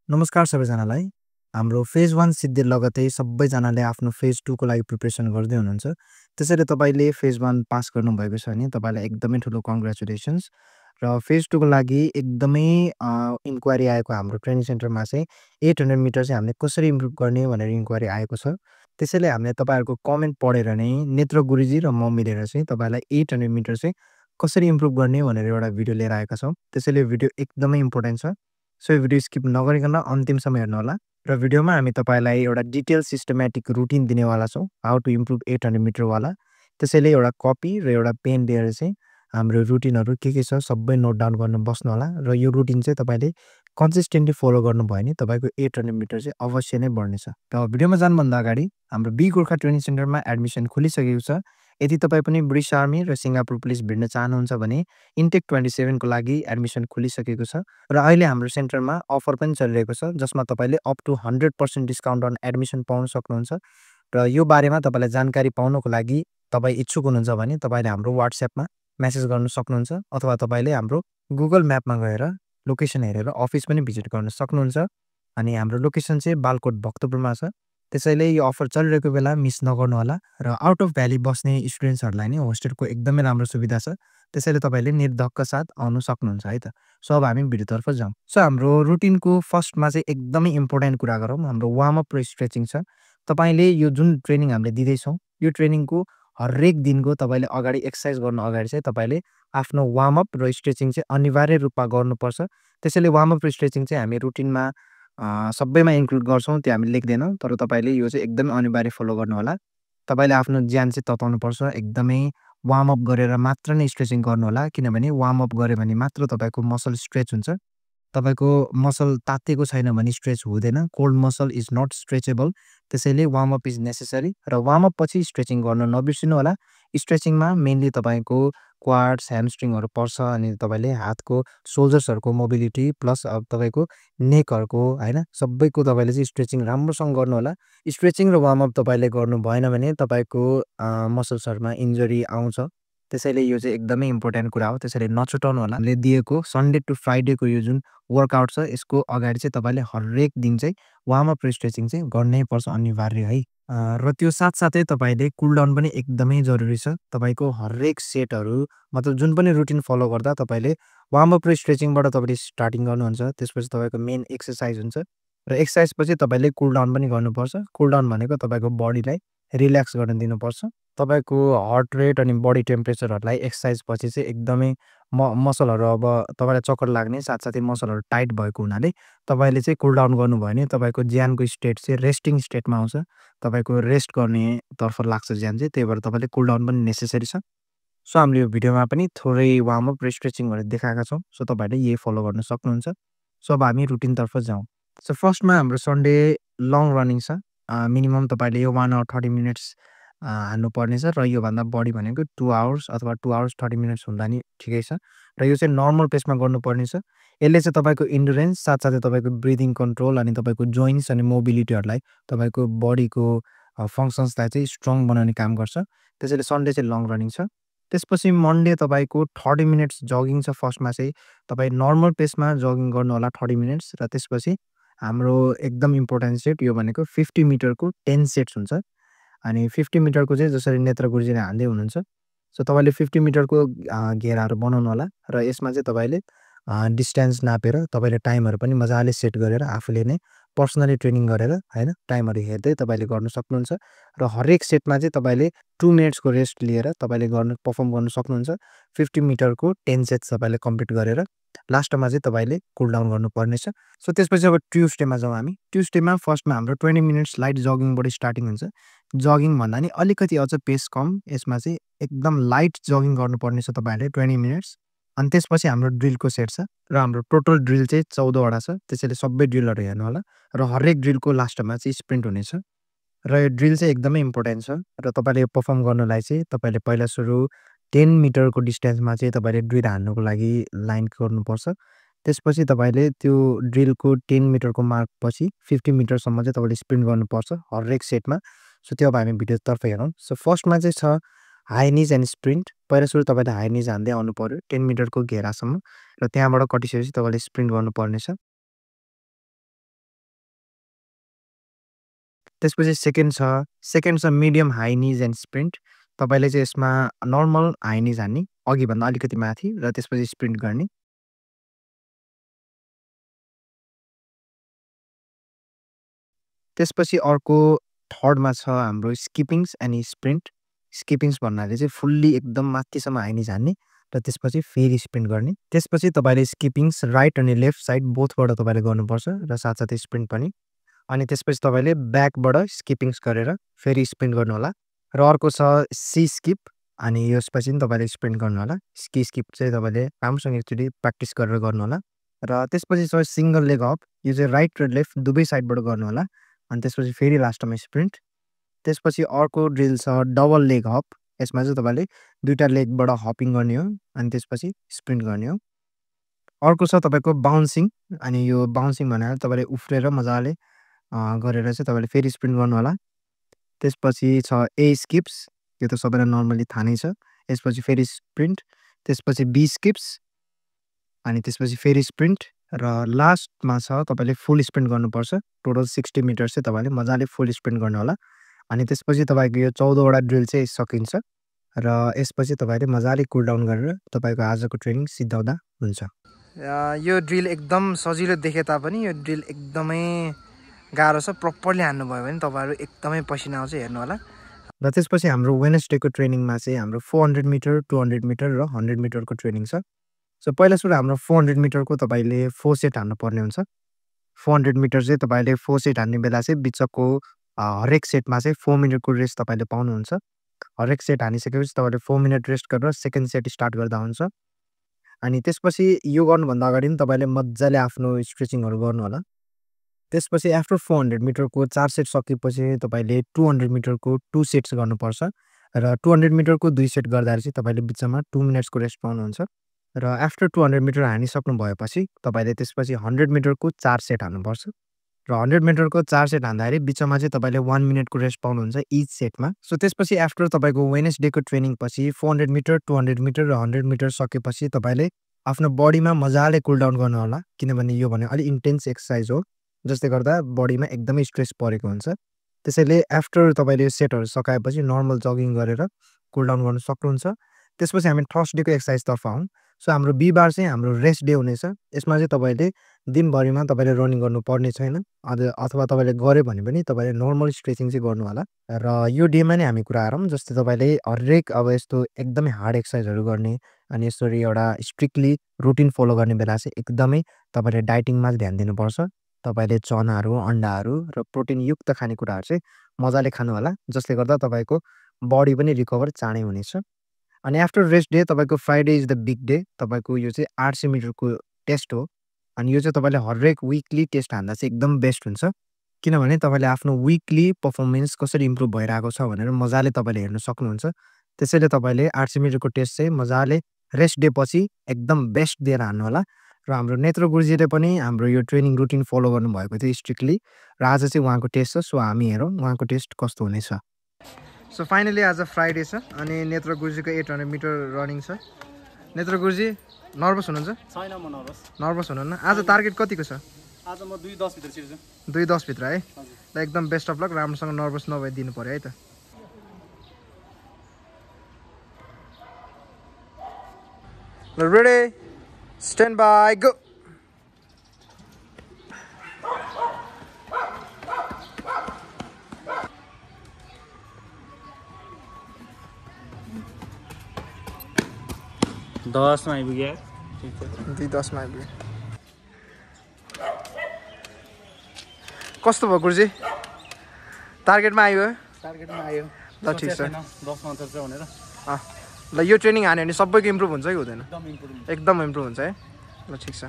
नमस्कार सबैजनालाई। हाम्रो फेज 1 सिद्धि लगतै सबैजनाले आफ्नो फेज 2 को लागि प्रिपरेसन गर्दै हुनुहुन्छ। त्यसैले तपाईले फेज 1 पास गर्नुभएको छ भने तपाईलाई एकदमै ठुलो कङ्ग्रेचुलेसन्स। र फेज 2 को लागि एकदमै इन्क्वायरी आएको हाम्रो ट्रेनिङ सेन्टरमा चाहिँ 800 मिटर चाहिँ हामीले कसरी इम्प्रुभ गर्ने भनेर इन्क्वायरी आएको छ। त्यसैले हामीले तपाईहरुको कमेन्ट पढेर नै नेत्र गुरुजी र म मिलेर चाहिँ तपाईलाई 800 मिटर चाहिँ कसरी इम्प्रुभ गर्ने भनेर एउटा भिडियो लिएर आएका छौँ। त्यसैले यो भिडियो एकदमै इम्पोर्टेन्ट छ। सो यो भिडियो स्किप नगरिकन अन्तिमसम्म हेर्नु होला। र भिडियोमा हामी तपाईलाई एउटा डिटेल सिस्टमेटिक रुटिन दिनेवाला छौँ। हाउ टु इम्प्रुभ 800 मिटर वाला। त्यसैले एउटा कपी र एउटा पेन लिएर चाहिँ हाम्रो रुटिनहरु के छ सबै नोट डाउन गर्न बस्नु होला। र यो रुटिन चाहिँ तपाईले कन्सिस्टेन्टली फलो गर्नुभयो भने तपाईको 800 मिटर चाहिँ अवश्य नै बढ्नेछ। र भिडियोमा जानुभन्दा अगाडि हाम्रो बी गोर्खा ट्रेनिङ सेन्टरमा एडमिसन खुलिसकेको छ। यदि तपाई पनि ब्रिटिश आर्मी र सिंगापुर पुलिस भिड्न चाहनुहुन्छ भने इन्टेक 27 को लागि एडमिसन खुलिसकेको छ। र अहिले हाम्रो सेन्टरमा अफर पनि चलिरहेको छ जसमा तपाईले up to 100% discount on admission पाउन सक्नुहुन्छ। र यो बारेमा तपाईलाई जानकारी पाउनको लागि तपाई इच्छुक हुनुहुन्छ भने तपाईले हाम्रो WhatsApp मा मेसेज गर्न सक्नुहुन्छ अथवा तपाईले हाम्रो गुगल म्यापमा गएर लोकेसन हेरेर अफिस पनि भिजिट गर्न सक्नुहुन्छ। अनि हाम्रो लोकेसन चाहिँ बालकोट भक्तपुरमा छ। त्यसैले यो अफर चलिरहेको बेला मिस नगर्नु होला। र आउट अफ भ्याली बस्ने स्टुडेन्ट्सहरुलाई नि होस्टेलको एकदमै राम्रो सुविधा छ। त्यसैले तपाईले निर्धक्क साथ आउन सक्नुहुन्छ है त। सो अब हामी भिडियोतर्फ जाउँ। सो हाम्रो रुटिनको फर्स्टमा चाहिँ एकदमै इम्पोर्टेन्ट कुरा गरौँ। हाम्रो वार्म अप र स्ट्रेचिङ छ। तपाईले यो जुन ट्रेनिङ हामीले दिँदै छौँ यो ट्रेनिङको हरेक दिनको तपाईले अगाडि एक्सरसाइज गर्न अगाडि चाहिँ तपाईले आफ्नो वार्म अप र स्ट्रेचिङ चाहिँ अनिवार्य रूपमा गर्नुपर्छ। त्यसैले वार्म अप र स्ट्रेचिङ चाहिँ हामी रुटिनमा सबैमा इन्क्लुड गर्छौँ त्यो हामी लेख्दैनौँ। तर तपाईले यो चाहिँ एकदमै अनिवार्य फलो गर्नु होला। तपाईले आफ्नो ज्यान चाहिँ तताउनु पर्छ। एकदमै वार्म अप गरेर मात्र नै स्ट्रेचिङ गर्नु होला। किनभने वार्म अप गरे भने मात्र तपाईको मसल स्ट्रेच हुन्छ। तपाईको मसल तातेको छैन भने स्ट्रेच हुँदैन। Cold muscle is not stretchable. त्यसैले वार्म अप इज नेसेसरी। र वार्म अप पछि स्ट्रेचिङ गर्न नबिर्सिनु होला। स्ट्रेचिङमा मेनली तपाईको क्वाड्स, ह्यामस्ट्रिङहरु पर्छ अनि तपाईले हातको सोल्जर्सहरुको मोबिलिटी प्लस अब तपाईको नेकहरुको हैन सबैको तपाईले चाहिँ स्ट्रेचिङ राम्रोसँग गर्नु होला। स्ट्रेचिङ र वार्म अप तपाईले गर्नु भएन भने तपाईको मसल्सहरुमा इन्जरी आउँछ। त्यसैले यो चाहिँ एकदमै इम्पोर्टेन्ट कुरा हो। त्यसैले नछुटाउनु होला। हामीले दिएको सन्डे टु फ्राइडे को यो जुन वर्कआउट छ यसको अगाडि चाहिँ तपाईले हरेक दिन चाहिँ वार्म अप र स्ट्रेचिङ चाहिँ गर्नै पर्छ अनिवार्य है। र त्यो साथसाथै तपाईले कुल डाउन पनि एकदमै जरुरी छ। तपाईको हरेक सेटहरु मतलब जुन पनि रुटिन फलो गर्दा तपाईले वार्म अप र स्ट्रेचिङबाट तपाईले स्टार्टिङ गर्नुहुन्छ। त्यसपछि तपाईको मेन एक्सरसाइज हुन्छ। र एक्सरसाइज पछि तपाईले कुल डाउन पनि गर्नुपर्छ। कुल डाउन भनेको तपाईको बडीलाई रिल्याक्स गर्न दिनुपर्छ। तपाईको हार्ट रेट अनि बडी टेम्परेचरहरुलाई एक्सरसाइज पछि चाहिँ एकदमै मसलहरु अब तपाईलाई चक्कर लाग्ने साथसाथै मसलहरु टाइट भएको हुनाले तपाईले चाहिँ कुल डाउन गर्नुभयो भने तपाईको ज्यानको स्टेट चाहिँ रेस्टिङ स्टेटमा आउँछ। तपाईको रेस्ट गर्ने तर्फ लाग्छ ज्यान चाहिँ। त्यही भएर तपाईले कुल डाउन पनि नेसेसरी छ। सो हामीले यो भिडियोमा पनि थोरै वार्म अप र स्ट्रेचिङहरु देखाएका छौँ। सो तपाईले यही फलो गर्न सक्नुहुन्छ। सो अब हामी रुटिन तर्फ जाउँ। सो फर्स्टमा हाम्रो सन्डे लङ रनिङ छ। मिनिमम तपाईले यो 1 hour 30 मिनेट्स हान्नु पर्नेछ। र यो भन्दा बढी भनेको 2 hours अथवा 2 hours 30 मिनेट्स हुँदा नि ठिकै छ। र यो चाहिँ नर्मल पेसमा गर्नुपर्नेछ। यसले चाहिँ तपाईको एन्डुरेन्स साथसाथै तपाईको ब्रिथिङ कन्ट्रोल अनि तपाईको जोइन्ट्स अनि मोबिलिटीहरुलाई तपाईको बडीको फंक्सन्सलाई चाहिँ स्ट्रङ बनाउने काम गर्छ। त्यसैले सन्डे चाहिँ लङ रनिङ छ। त्यसपछि मन्डे तपाईको 30 मिनेट्स जगिङ छ। फर्स्टमा चाहिँ तपाई नर्मल पेसमा जगिङ गर्नु होला 30 मिनेट्स। र त्यसपछि हाम्रो एकदम इम्पोर्टेन्ट सेट यो भनेको 50 मिटरको 10 सेट्स हुन्छ। अनि 50 मिटरको चाहिँ जसरी नेत्र गुरुजीले हान्दै हुनुहुन्छ। सो तपाईले 50 मिटरको घेराहरु बनाउनु होला। र यसमा चाहिँ तपाईले डिस्टेन्स नापेर तपाईले टाइमहरु पनि मजाले सेट गरेर आफूले नै पर्सनली ट्रेनिङ गरेर हैन टाइमहरु हेर्दै तपाईले गर्न सक्नुहुन्छ। र हरेक सेटमा चाहिँ तपाईले 2 मिनेट्सको रेस्ट लिएर तपाईले परफर्म गर्न सक्नुहुन्छ। 50 मिटरको 10 सेट्स तपाईले कम्प्लिट गरेर लास्टमा चाहिँ तपाईले कुल डाउन गर्नुपर्नेछ। सो त्यसपछि अब ट्युसडेमा जाउँ हामी। ट्युसडेमा फर्स्टमा हाम्रो 20 मिनेट्स लाइट जगिङबाट स्टार्टिङ हुन्छ। जगिङ भन्दा नि अलिकति अझ पेस कम। यसमा चाहिँ एकदम लाइट जगिङ गर्नुपर्नेछ तपाईहरुले 20 मिनेट्स। अनि त्यसपछि हाम्रो ड्रिलको सेट छ। र हाम्रो टोटल ड्रिल चाहिँ 14 वटा छ। त्यसैले सबै ड्रिलहरु हेर्नु होला। र हरेक ड्रिलको लास्टमा चाहिँ स्प्रिन्ट हुनेछ। र यो ड्रिल चाहिँ एकदमै इम्पोर्टेन्ट छ। र तपाईले यो परफर्म गर्नलाई चाहिँ तपाईले पहिला सुरु 10 मिटरको डिस्टेन्समा चाहिँ तपाईले ड्रिल हान्नुको लागि लाइन गर्नुपर्छ। त्यसपछि तपाईले त्यो ड्रिलको 10 मिटरको मार्क पछि 50 मिटरसम्म चाहिँ तपाईले स्प्रिन्ट गर्नुपर्छ हरेक सेटमा। सो त्यो अब हामी भिडियोतर्फ हेरौँ। सो फर्स्टमा चाहिँ छ हाई निज एन्ड स्प्रिन्ट। पहिला सुरु तपाईले हाई निज हान्दै आउनु पर्यो 10 मिटरको घेरासम्म। र त्यहाँबाट कटिसकेपछि तपाईले स्प्रिन्ट गर्नुपर्नेछ। त्यसपछि सेकेन्ड छ मिडियम हाई निज एन्ड स्प्रिन्ट। तपाईँले चाहिँ यसमा नर्मल हाई निज हान्ने, अघिभन्दा अलिकति माथि र त्यसपछि स्प्रिन्ट गर्ने। त्यसपछि अर्को थर्डमा छ हाम्रो स्किपिङ्स एन्ड स्प्रिन्ट। स्किपिङ्स भन्नाले चाहिँ फुल्ली एकदम माथिसम्म हाई निज हान्ने र त्यसपछि फेरि स्प्रिन्ट गर्ने। त्यसपछि तपाईँले स्किपिङ्स राइट अनि लेफ्ट साइड बोथबाट तपाईँले गर्नुपर्छ र साथसाथै स्प्रिन्ट पनि। अनि त्यसपछि तपाईँले ब्याकबाट स्किपिङ्स गरेर फेरि स्प्रिन्ट गर्नुहोला। र अर्को छ सी स्किप, अनि यसपछि पनि तपाईँले स्प्रिन्ट गर्नुहोला। स्की स्किप चाहिँ तपाईँले राम्रोसँग एकचोटि प्र्याक्टिस गरेर गर्नुहोला। र त्यसपछि छ सिङ्गल लेग अप, यो चाहिँ राइट र लेफ्ट दुवै साइडबाट गर्नुहोला। अनि त्यसपछि फेरि लास्टमा स्प्रिन्ट। त्यसपछि अर्को ड्रिल छ डबल लेग हप। यसमा चाहिँ तपाईँले दुईवटा लेगबाट हपिङ गर्ने हो अनि त्यसपछि स्प्रिन्ट गर्ने हो। अर्को छ तपाईँको बाउन्सिङ, अनि यो बाउन्सिङ भनेर तपाईँले उफ्रेर मजाले गरेर चाहिँ तपाईँले फेरि स्प्रिन्ट गर्नुहोला। त्यसपछि छ ए स्किप्स, यो त सबैलाई नर्मली थाहा नै छ। यसपछि फेरि स्प्रिन्ट, त्यसपछि बी स्किप्स, अनि त्यसपछि फेरि स्प्रिन्ट, र लास्टमा छ तपाईँले फुल स्प्रिन्ट गर्नुपर्छ। टोटल 60 मिटर चाहिँ तपाईँले मजाले फुल स्प्रिन्ट गर्नुहोला। अनि त्यसपछि तपाईँको यो 14वटा ड्रिल चाहिँ सकिन्छ र यसपछि तपाईँले मजाले कुल डाउन गरेर तपाईँको आजको ट्रेनिङ सिद्धाउँदा हुन्छ। यो ड्रिल एकदम सजिलो देखे तापनि यो ड्रिल एकदमै गाह्रो छ। प्रपरली हान्नुभयो भने तपाईँहरू एकदमै पसिना आउँछ, हेर्नु होला। र त्यसपछि हाम्रो वेडनेसडेको ट्रेनिङमा चाहिँ हाम्रो 400 मिटर, 200 मिटर र 100 मिटरको ट्रेनिङ छ। सो पहिला सुरु हाम्रो 400 मिटरको तपाईँले 4 सेट हान्नुपर्ने हुन्छ। 400 मिटर चाहिँ तपाईँले 4 सेट हान्ने बेला चाहिँ बिचको हरेक सेटमा चाहिँ 4 मिनटको रेस्ट तपाईँले पाउनुहुन्छ। हरेक सेट हानिसकेपछि तपाईँले 4 मिनट रेस्ट गरेर सेकेन्ड सेट स्टार्ट गर्दा हुन्छ। अनि त्यसपछि यो गर्नुभन्दा अगाडि पनि तपाईँले मजाले आफ्नो स्ट्रेचिङहरू गर्नु होला। त्यसपछि आफ्टर 400 मिटरको 4 सेट सकेपछि तपाईँले 200 मिटरको 2 सेट्स गर्नुपर्छ र 200 मिटरको 2 सेट गर्दा चाहिँ तपाईँले बिचमा 2 मिनट्सको रेस्ट पाउनुहुन्छ। र आफ्टर 200 मिटर हानिसक्नु भएपछि तपाईँले त्यसपछि 100 मिटरको 4 सेट हान्नुपर्छ र 100 मिटरको 4 सेट हान्दाखेरि बिचमा चाहिँ तपाईँले 1 मिनटको रेस्ट पाउनुहुन्छ इच सेटमा। सो त्यसपछि आफ्टर तपाईँको वेडनेसडेको ट्रेनिङ पछि 400 मिटर, 200 मिटर र 100 मिटर सकेपछि तपाईँले आफ्नो बडीमा मजाले कुल डाउन गर्नु होला, किनभने यो भने अलिक इन्टेन्स एक्सर्साइज हो, जसले गर्दा बडीमा एकदमै स्ट्रेस परेको हुन्छ। त्यसैले आफ्टर तपाईँले सेटहरू सकाएपछि नर्मल जगिङ गरेर कुल डाउन गर्नु सक्नुहुन्छ। त्यसपछि हामी थर्सडेको एक्सर्साइजतर्फ आउँ। सो हाम्रो बिहिबार चाहिँ हाम्रो रेस्ट डे हुनेछ। यसमा चाहिँ तपाईँले दिनभरिमा तपाईँले रनिङ गर्नुपर्ने छैन, अथवा तपाईँले गऱ्यो भने पनि तपाईँले नर्मल स्ट्रेचिङ चाहिँ गर्नु होला। र यो डेमा नै हामी कुरा गरौँ, जस्तै तपाईँले हरेक अब यस्तो एकदमै हार्ड एक्सर्साइजहरू गर्ने अनि यसरी एउटा स्ट्रिक्टली रुटिन फलो गर्ने बेला चाहिँ एकदमै तपाईँले डाइटिङमा ध्यान दिनुपर्छ। तपाईँले चनाहरू, अन्डाहरू र प्रोटिनयुक्त खानेकुराहरू चाहिँ मजाले खानु होला, जसले गर्दा तपाईँको बडी पनि रिकभर चाँडै हुनेछ। अनि आफ्टर रेस्ट डे तपाईँको Friday is the big day. तपाईँको यो चाहिँ 800 मिटरको टेस्ट हो, अनि यो चाहिँ तपाईँले हरेक विकली टेस्ट हान्दा चाहिँ एकदम बेस्ट हुन्छ, किनभने तपाईँले आफ्नो विकली पर्फर्मेन्स कसरी इम्प्रुभ भइरहेको छ भनेर मजाले तपाईँले हेर्न सक्नुहुन्छ। त्यसैले तपाईँले 800 मिटरको टेस्ट चाहिँ मजाले रेस्ट डे पछि एकदम बेस्ट दिएर हान्नु होला। र हाम्रो नेत्र गुरुजीले पनि हाम्रो यो ट्रेनिङ रुटिन फलो गर्नुभएको थियो स्ट्रिक्टली, र आज चाहिँ उहाँको टेस्ट छ। सो हामी हेरौँ उहाँको टेस्ट कस्तो हुनेछ। सो फाइनली आज फ्राइडे छ अनि नेत्र गुरुजीको 800 मिटर रनिङ छ। नेत्र गुरुजी नर्भस हुनुहुन्छ? छैन, म नर्भस हुनुहुन्न। आज टार्गेट कतिको छ? आज म 2:10 भित्र छिर्छु। 2:10 भित्र है? ल एकदम बेस्ट अफ लक, राम्रोसँग नर्भस नभए दिनु पर्यो है त। Ready, stand by, go. दसमा आइपुग्यो। 2:10 मा आइपुग्यो। कस्तो भयो गुरुजी? टार्गेटमा आयो? टार्गेटमा आयो। ल ठिक छ। 10मा अन्तर्छ भनेर। ल यो ट्रेनिङ हान्यो भने सबैको इम्प्रुभ हुन्छ कि हुँदैन? एकदम इम्प्रुभ हुन्छ। एकदम इम्प्रुभ हुन्छ है। ल ठिक छ।